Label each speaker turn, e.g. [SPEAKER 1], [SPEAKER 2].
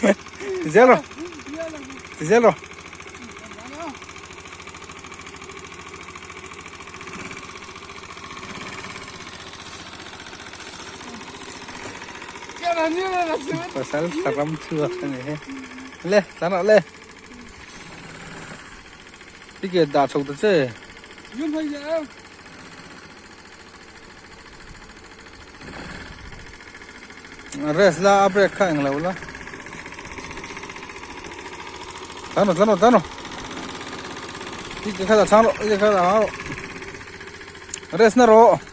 [SPEAKER 1] Ti zel rawh. Ti zel rawh. Pasal ram chhuak a ni he. Le, tlan rawh le. Ticket dah chho ta che. Rest la a brake kha englo la. Tlan rawh tlan rawh tlan rawh. Ticket kha dah chang rawh ticket kha dah chang rawh. Rest na rawh.